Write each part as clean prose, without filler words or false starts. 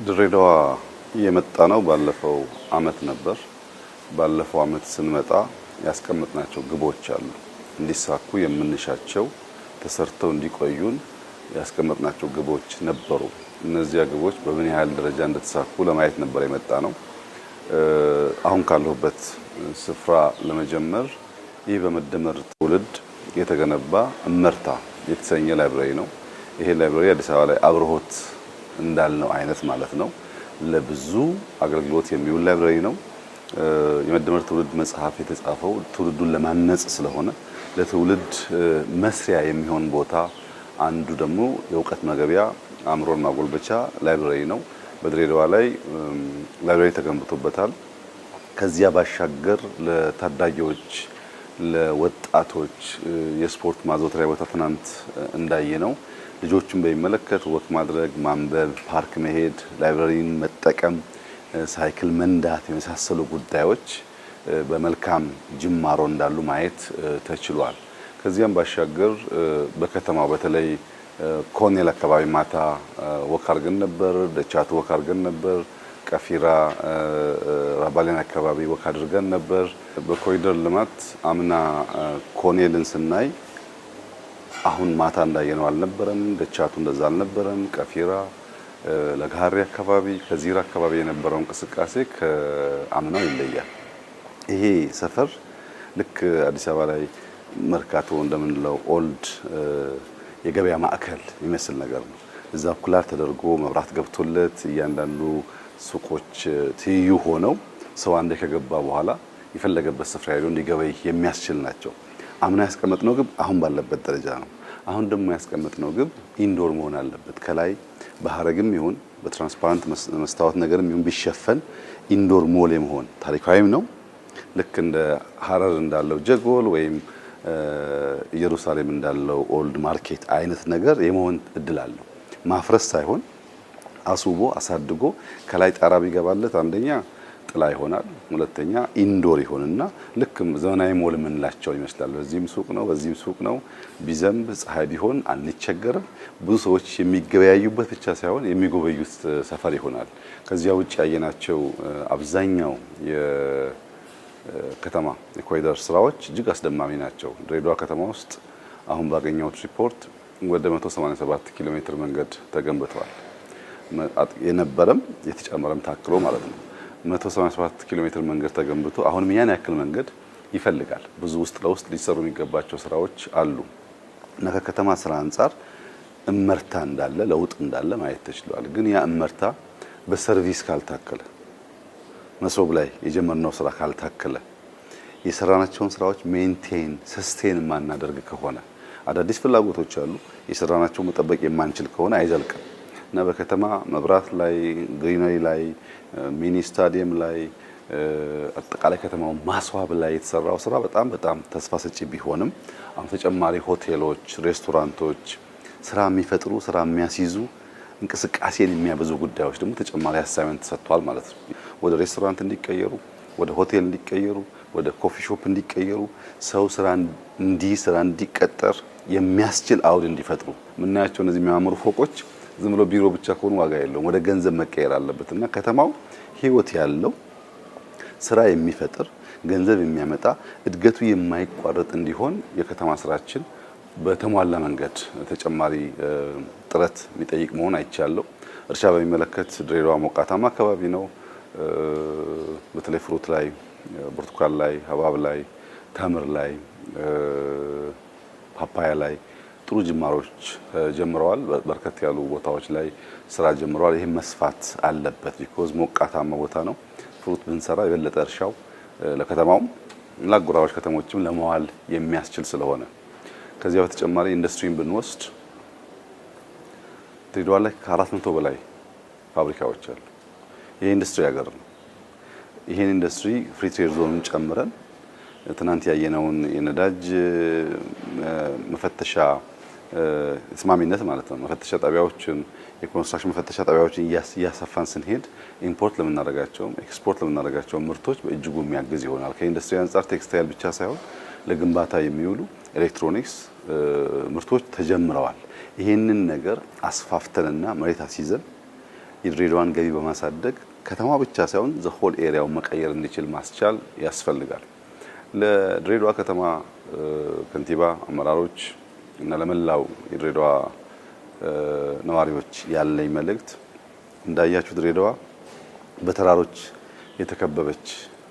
ድሬዳዋ የመጣ ነው ባለፈው አመት ነበር። ባለፈው አመት ስንመጣ ያስቀመጥናቸው ግቦች አሉ። እንዲሳኩ የምንሻቸው ተሰርተው እንዲቆዩን ያስቀመጥናቸው ግቦች ነበሩ። እነዚያ ግቦች በምን ያህል ደረጃ እንደተሳኩ ለማየት ነበር የመጣ ነው። አሁን ካለሁበት ስፍራ ለመጀመር ይህ በመደመር ትውልድ የተገነባ እመርታ የተሰኘ library ነው። ይሄ library አዲስ አበባ ላይ አብርሆት እንዳልነው አይነት ማለት ነው። ለብዙ አገልግሎት የሚውል library ነው። የመደመር ትውልድ መጽሐፍ የተጻፈው ትውልዱን ለማነጽ ስለሆነ ለትውልድ መስሪያ የሚሆን ቦታ አንዱ ደግሞ የእውቀት መገቢያ አእምሮን ማጎልበቻ library ነው። በድሬዳዋ ላይ library ተገንብቶበታል። ከዚያ ባሻገር ለታዳጊዎች፣ ለወጣቶች የስፖርት ማዘውተሪያ ቦታ ትናንት እንዳየነው ልጆችን በሚመለከት walk ማድረግ፣ ማንበብ፣ ፓርክ መሄድ፣ library ን መጠቀም፣ ሳይክል መንዳት የመሳሰሉ ጉዳዮች በመልካም ጅማሮ እንዳሉ ማየት ተችሏል። ከዚያም ባሻገር በከተማው በተለይ ኮኔል አካባቢ ማታ walk አድርገን ነበር። ደቻቱ walk አድርገን ነበር። ቀፊራ ራባሌን አካባቢ walk አድርገን ነበር። በኮሪደር ልማት አምና ኮኔልን ስናይ አሁን ማታ እንዳየነው አልነበረም። ደቻቱ እንደዛ አልነበረም። ቀፊራ ለጋሪ አካባቢ ከዚራ አካባቢ የነበረው እንቅስቃሴ ከአምናው ይለያል። ይሄ ሰፈር ልክ አዲስ አበባ ላይ መርካቶ እንደምንለው old የገበያ ማዕከል የሚመስል ነገር ነው። እዛ ኩላር ተደርጎ መብራት ገብቶለት እያንዳንዱ ሱቆች ትይዩ ሆነው ሰው አንዴ ከገባ በኋላ የፈለገበት ስፍራ ሄዶ እንዲገበይ የሚያስችል ናቸው። አምና ያስቀመጥነው ግብ አሁን ባለበት ደረጃ ነው። አሁን ደግሞ ያስቀመጥነው ግብ indoor መሆን አለበት። ከላይ በሀረግም ይሁን በ transparent መስታወት ነገርም ይሁን ቢሸፈን indoor mall የመሆን ታሪካዊም ነው። ልክ እንደ ሀረር እንዳለው ጀጎል ወይም ኢየሩሳሌም እንዳለው old market አይነት ነገር የመሆን እድል አለው። ማፍረስ ሳይሆን አስውቦ አሳድጎ ከላይ ጣራ ቢገባለት አንደኛ ጥላ ይሆናል፣ ሁለተኛ indoor ይሆንና ልክ ዘመናዊ ሞል የምንላቸው ይመስላል። በዚህም ሱቅ ነው፣ በዚህም ሱቅ ነው። ቢዘንብ ፀሐይ ቢሆን አንቸገርም። ብዙ ሰዎች የሚገበያዩበት ብቻ ሳይሆን የሚጎበዩት ሰፈር ይሆናል። ከዚያ ውጭ ያየናቸው አብዛኛው የከተማ የኮሪደር ስራዎች እጅግ አስደማሚ ናቸው። ድሬዳዋ ከተማ ውስጥ አሁን ባገኘሁት ሪፖርት ወደ 187 ኪሎ ሜትር መንገድ ተገንብተዋል። የነበረም የተጨመረም ታክሎ ማለት ነው። 187 ኪሎ ሜትር መንገድ ተገንብቶ አሁንም ያን ያክል መንገድ ይፈልጋል። ብዙ ውስጥ ለውስጥ ሊሰሩ የሚገባቸው ስራዎች አሉ እና ከከተማ ስራ አንጻር እመርታ እንዳለ ለውጥ እንዳለ ማየት ተችሏል። ግን ያ እመርታ በ service ካልታከለ፣ መሶብ ላይ የጀመርነው ስራ ካልታከለ፣ የሰራናቸውን ስራዎች maintain sustain የማናደርግ ከሆነ፣ አዳዲስ ፍላጎቶች አሉ፣ የሰራናቸው መጠበቅ የማንችል ከሆነ አይዘልቅም። እና በከተማ መብራት ላይ፣ greenery ላይ፣ mini stadium ላይ፣ አጠቃላይ ከተማው ማስዋብ ላይ የተሰራው ስራ በጣም በጣም ተስፋ ሰጪ ቢሆንም አሁን ተጨማሪ ሆቴሎች፣ ሬስቶራንቶች፣ ስራ የሚፈጥሩ፣ ስራ የሚያስይዙ፣ እንቅስቃሴን የሚያበዙ ጉዳዮች ደግሞ ተጨማሪ assignment ተሰጥቷል ማለት ነው። ወደ ሬስቶራንት እንዲቀየሩ፣ ወደ ሆቴል እንዲቀየሩ፣ ወደ coffee shop እንዲቀየሩ፣ ሰው ስራ እንዲህ ስራ እንዲቀጠር የሚያስችል አውድ እንዲፈጥሩ። የምናያቸው እነዚህ የሚያማምሩ ፎቆች ዝም ብሎ ቢሮ ብቻ ከሆኑ ዋጋ የለውም። ወደ ገንዘብ መቀየር አለበት እና ከተማው ህይወት ያለው፣ ስራ የሚፈጥር፣ ገንዘብ የሚያመጣ፣ እድገቱ የማይቋረጥ እንዲሆን የከተማ ስራችን በተሟላ መንገድ ተጨማሪ ጥረት የሚጠይቅ መሆን አይቻለሁ። እርሻ በሚመለከት ድሬዳዋ ሞቃታማ አካባቢ ነው። በተለይ fruit ላይ፣ ብርቱካን ላይ፣ ሀባብ ላይ፣ ተምር ላይ፣ ፓፓያ ላይ ጥሩ ጅማሮች ጀምረዋል። በርከት ያሉ ቦታዎች ላይ ስራ ጀምረዋል። ይሄ መስፋት አለበት። Because ሞቃታማ ቦታ ነው። Fruit ብንሰራ የበለጠ እርሻው ለከተማውም ለአጎራባች ከተሞችም ለመዋል የሚያስችል ስለሆነ። ከዚያ በተጨማሪ ኢንዱስትሪን ብንወስድ ድሬዳዋ ላይ ከ400 በላይ ፋብሪካዎች አሉ። ይሄ ኢንዱስትሪ ሀገር ነው። ይሄን ኢንዱስትሪ free trade zone ኑን ጨምረን ትናንት ያየነውን የነዳጅ መፈተሻ ስማሚነት ማለት ነው፣ መፈተሻ ጣቢያዎችን፣ የኮንስትራክሽን መፈተሻ ጣቢያዎችን እያሰፋን ስንሄድ import ለምናደርጋቸውም ኤክስፖርት ለምናደርጋቸው ምርቶች በእጅጉ የሚያግዝ ይሆናል። ከኢንዱስትሪ አንጻር ቴክስታይል ብቻ ሳይሆን ለግንባታ የሚውሉ ኤሌክትሮኒክስ ምርቶች ተጀምረዋል። ይህንን ነገር አስፋፍተንና መሬት አስይዘን የድሬዳዋን ገቢ በማሳደግ ከተማ ብቻ ሳይሆን the whole area ውን መቀየር እንዲችል ማስቻል ያስፈልጋል። ለድሬዳዋ ከተማ ከንቲባ፣ አመራሮች እና ለመላው የድሬዳዋ ነዋሪዎች ያለኝ መልእክት እንዳያችሁ ድሬዳዋ በተራሮች የተከበበች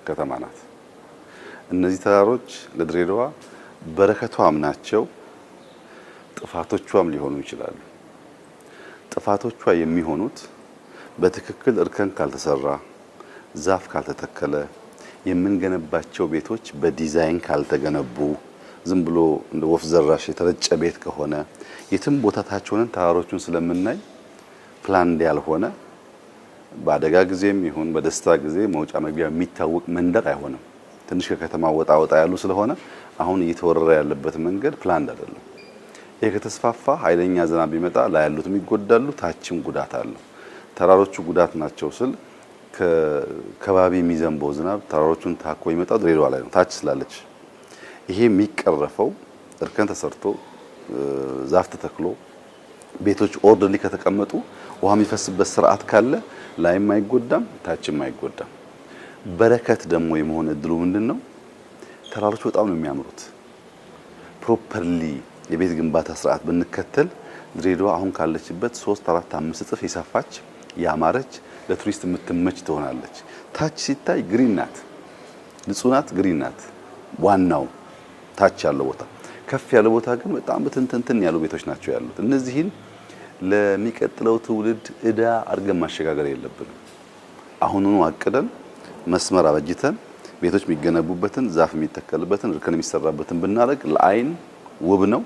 ከተማ ናት። እነዚህ ተራሮች ለድሬዳዋ በረከቷም ናቸው፣ ጥፋቶቿም ሊሆኑ ይችላሉ። ጥፋቶቿ የሚሆኑት በትክክል እርከን ካልተሰራ፣ ዛፍ ካልተተከለ፣ የምንገነባቸው ቤቶች በዲዛይን ካልተገነቡ፣ ዝም ብሎ እንደ ወፍ ዘራሽ የተረጨ ቤት ከሆነ፣ የትም ቦታ ታች ሆነን ተራሮቹን ስለምናይ planned ያልሆነ፣ በአደጋ ጊዜም ይሁን በደስታ ጊዜ መውጫ መግቢያ የሚታወቅ መንደር አይሆንም። ትንሽ ከከተማ ወጣ ወጣ ያሉ ስለሆነ አሁን እየተወረረ ያለበት መንገድ planned አይደለም። ይሄ ከተስፋፋ ኃይለኛ ዝናብ ቢመጣ ላይ ያሉትም ይጎዳሉ፣ ታችም ጉዳት አለው። ተራሮቹ ጉዳት ናቸው ስል ከከባቢ የሚዘንበው ዝናብ ተራሮቹን ታኮ የሚመጣው ድሬዳዋ ላይ ነው፣ ታች ስላለች። ይሄ የሚቀረፈው እርከን ተሰርቶ፣ ዛፍ ተተክሎ፣ ቤቶች orderly ከተቀመጡ፣ ውሃ የሚፈስበት ስርዓት ካለ ላይም አይጎዳም፣ ታችም አይጎዳም። በረከት ደግሞ የመሆን እድሉ ምንድነው? ተራሮች በጣም ነው የሚያምሩት። Properly የቤት ግንባታ ስርዓት ብንከተል ድሬዳዋ አሁን ካለችበት 3፣ 4፣ 5 እጥፍ የሰፋች፣ ያማረች፣ ለቱሪስት የምትመች ትሆናለች። ታች ሲታይ green ናት፣ ንጹህ ናት፣ green ናት። ዋናው ታች ያለው ቦታ፣ ከፍ ያለ ቦታ ግን በጣም በትንትንትን ያሉ ቤቶች ናቸው ያሉት። እነዚህን ለሚቀጥለው ትውልድ እዳ አድርገን ማሸጋገር የለብንም። አሁኑኑ አቅደን፣ መስመር አበጅተን፣ ቤቶች የሚገነቡበትን፣ ዛፍ የሚተከልበትን፣ እርከን የሚሰራበትን ብናደርግ ለአይን ውብ ነው።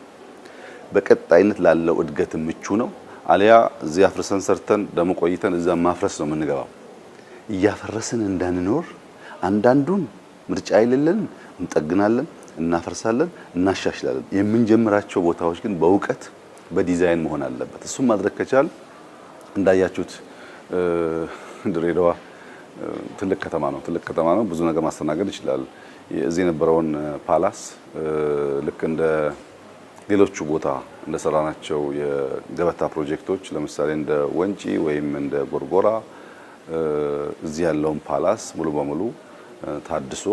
በቀጣይነት ላለው እድገት ምቹ ነው። አሊያ እዚህ አፍርሰን ሰርተን ደግሞ ቆይተን እዛ ማፍረስ ነው የምንገባው። እያፈረስን እንዳንኖር አንዳንዱን ምርጫ የሌለን እንጠግናለን፣ እናፈርሳለን፣ እናሻሽላለን። የምንጀምራቸው ቦታዎች ግን በእውቀት በዲዛይን መሆን አለበት። እሱም ማድረግ ከቻል እንዳያችሁት ድሬዳዋ ትልቅ ከተማ ነው። ትልቅ ከተማ ነው። ብዙ ነገር ማስተናገድ ይችላል። እዚህ የነበረውን palace ልክ እንደ ሌሎቹ ቦታ እንደሰራናቸው የገበታ ፕሮጀክቶች፣ ለምሳሌ እንደ ወንጪ ወይም እንደ ጎርጎራ፣ እዚህ ያለውን palace ሙሉ በሙሉ ታድሶ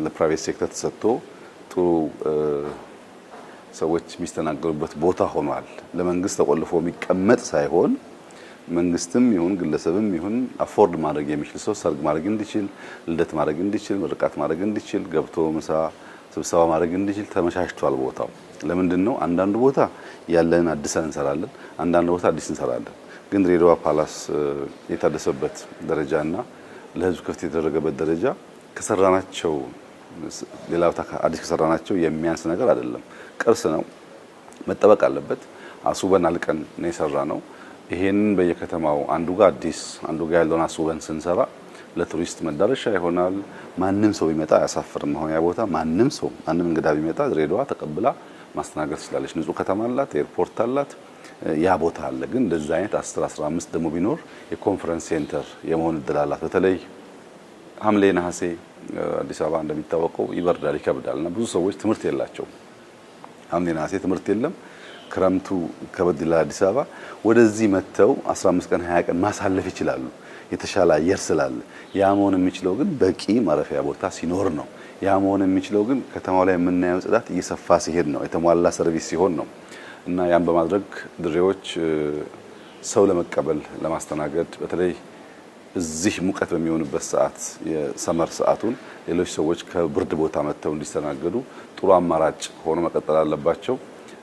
ለ private sector ተሰጥቶ ጥሩ ሰዎች የሚስተናገዱበት ቦታ ሆኗል። ለመንግስት ተቆልፎ የሚቀመጥ ሳይሆን መንግስትም ይሁን ግለሰብም ይሁን afford ማድረግ የሚችል ሰው ሰርግ ማድረግ እንዲችል፣ ልደት ማድረግ እንዲችል፣ ምርቃት ማድረግ እንዲችል፣ ገብቶ ምሳ ስብሰባ ማድረግ እንዲችል ተመቻችቷል ቦታው። ለምንድን ነው? አንዳንዱ ቦታ ያለንን አድሰን እንሰራለን፣ አንዳንዱ ቦታ አዲስ እንሰራለን። ግን ድሬዳዋ palace የታደሰበት ደረጃና ለህዝብ ክፍት የተደረገበት ደረጃ ከሰራናቸው፣ ሌላ ቦታ አዲስ ከሰራናቸው የሚያንስ ነገር አይደለም። ቅርስ ነው፣ መጠበቅ አለበት። አስውበን አልቀን ነው የሰራነው። ይሄንን በየከተማው አንዱ ጋር አዲስ፣ አንዱ ጋር ያለውን አስውበን ስንሰራ ለቱሪስት መዳረሻ ይሆናል። ማንም ሰው ቢመጣ አያሳፍርም። አሁን ያ ቦታ ማንም ሰው፣ ማንም እንግዳ ቢመጣ ድሬዳዋ ተቀብላ ማስተናገድ ትችላለች። ንጹህ ከተማ አላት፣ ኤርፖርት አላት፣ ያ ቦታ አለ። ግን እንደዛ አይነት 10፣ 15 ደግሞ ቢኖር የ conference center የመሆን እድል አላት። በተለይ ሐምሌ፣ ነሐሴ አዲስ አበባ እንደሚታወቀው ይበርዳል፣ ይከብዳል እና ብዙ ሰዎች ትምህርት የላቸውም። ሐምሌ፣ ነሐሴ ትምህርት የለም። ክረምቱ ከበድ ይላል። አዲስ አበባ ወደዚህ መጥተው 15 ቀን፣ 20 ቀን ማሳለፍ ይችላሉ፣ የተሻለ አየር ስላለ። ያ መሆን የሚችለው ግን በቂ ማረፊያ ቦታ ሲኖር ነው። ያ መሆን የሚችለው ግን ከተማው ላይ የምናየው ጽዳት እየሰፋ ሲሄድ ነው፣ የተሟላ service ሲሆን ነው። እና ያን በማድረግ ድሬዎች ሰው ለመቀበል፣ ለማስተናገድ፣ በተለይ እዚህ ሙቀት በሚሆንበት ሰዓት የ summer ሰዓቱን ሌሎች ሰዎች ከብርድ ቦታ መጥተው እንዲስተናገዱ ጥሩ አማራጭ ሆኖ መቀጠል አለባቸው።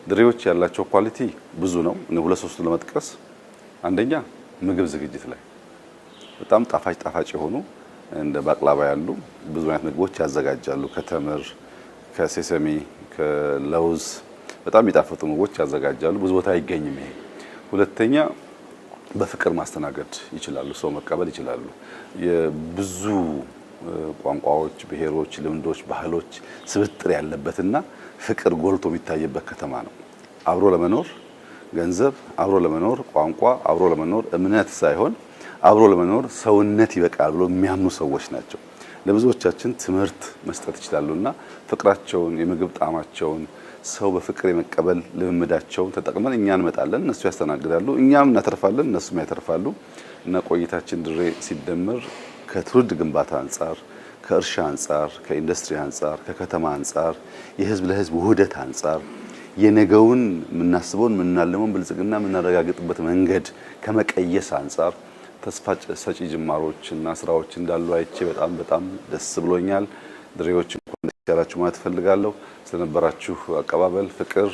ድሬዎች ያላቸው quality ብዙ ነው። እኔ ሁለት ሶስቱ ለመጥቀስ፣ አንደኛ ምግብ ዝግጅት ላይ በጣም ጣፋጭ ጣፋጭ የሆኑ እንደ ባቅላባ ያሉ ብዙ አይነት ምግቦች ያዘጋጃሉ። ከተምር፣ ከ sesame፣ ከለውዝ በጣም የሚጣፍጡ ምግቦች ያዘጋጃሉ። ብዙ ቦታ አይገኝም ይሄ። ሁለተኛ በፍቅር ማስተናገድ ይችላሉ፣ ሰው መቀበል ይችላሉ። የብዙ ቋንቋዎች፣ ብሔሮች፣ ልምዶች፣ ባህሎች ስብጥር ያለበትና ፍቅር ጎልቶ የሚታይበት ከተማ ነው። አብሮ ለመኖር ገንዘብ፣ አብሮ ለመኖር ቋንቋ፣ አብሮ ለመኖር እምነት ሳይሆን አብሮ ለመኖር ሰውነት ይበቃል ብሎ የሚያምኑ ሰዎች ናቸው። ለብዙዎቻችን ትምህርት መስጠት ይችላሉና ፍቅራቸውን፣ የምግብ ጣዕማቸውን፣ ሰው በፍቅር የመቀበል ልምምዳቸውን ተጠቅመን እኛ እንመጣለን፣ እነሱ ያስተናግዳሉ፣ እኛም እናተርፋለን፣ እነሱም ያተርፋሉ እና ቆይታችን ድሬ ሲደመር ከትውልድ ግንባታ አንጻር፣ ከእርሻ አንጻር፣ ከኢንዱስትሪ አንጻር፣ ከከተማ አንጻር፣ የህዝብ ለህዝብ ውህደት አንጻር የነገውን የምናስበውን የምናልመውን ብልጽግና የምናረጋግጥበት መንገድ ከመቀየስ አንጻር ተስፋ ሰጪ ጅማሮች እና ስራዎች እንዳሉ አይቼ በጣም በጣም ደስ ብሎኛል። ድሬዎች እንኳን ደስ ያላችሁ ማለት እፈልጋለሁ። ስለነበራችሁ አቀባበል፣ ፍቅር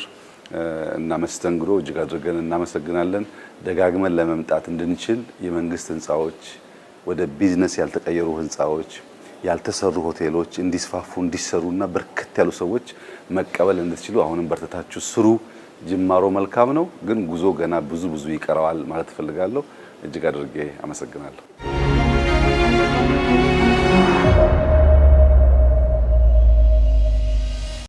እና መስተንግዶ እጅግ አድርገን እናመሰግናለን። ደጋግመን ለመምጣት እንድንችል የመንግስት ህንፃዎች፣ ወደ ቢዝነስ ያልተቀየሩ ህንፃዎች፣ ያልተሰሩ ሆቴሎች እንዲስፋፉ እንዲሰሩና በርከት ያሉ ሰዎች መቀበል እንድትችሉ አሁንም በርትታችሁ ስሩ። ጅማሮ መልካም ነው፣ ግን ጉዞ ገና ብዙ ብዙ ይቀረዋል ማለት እፈልጋለሁ። እጅግ አድርጌ አመሰግናለሁ።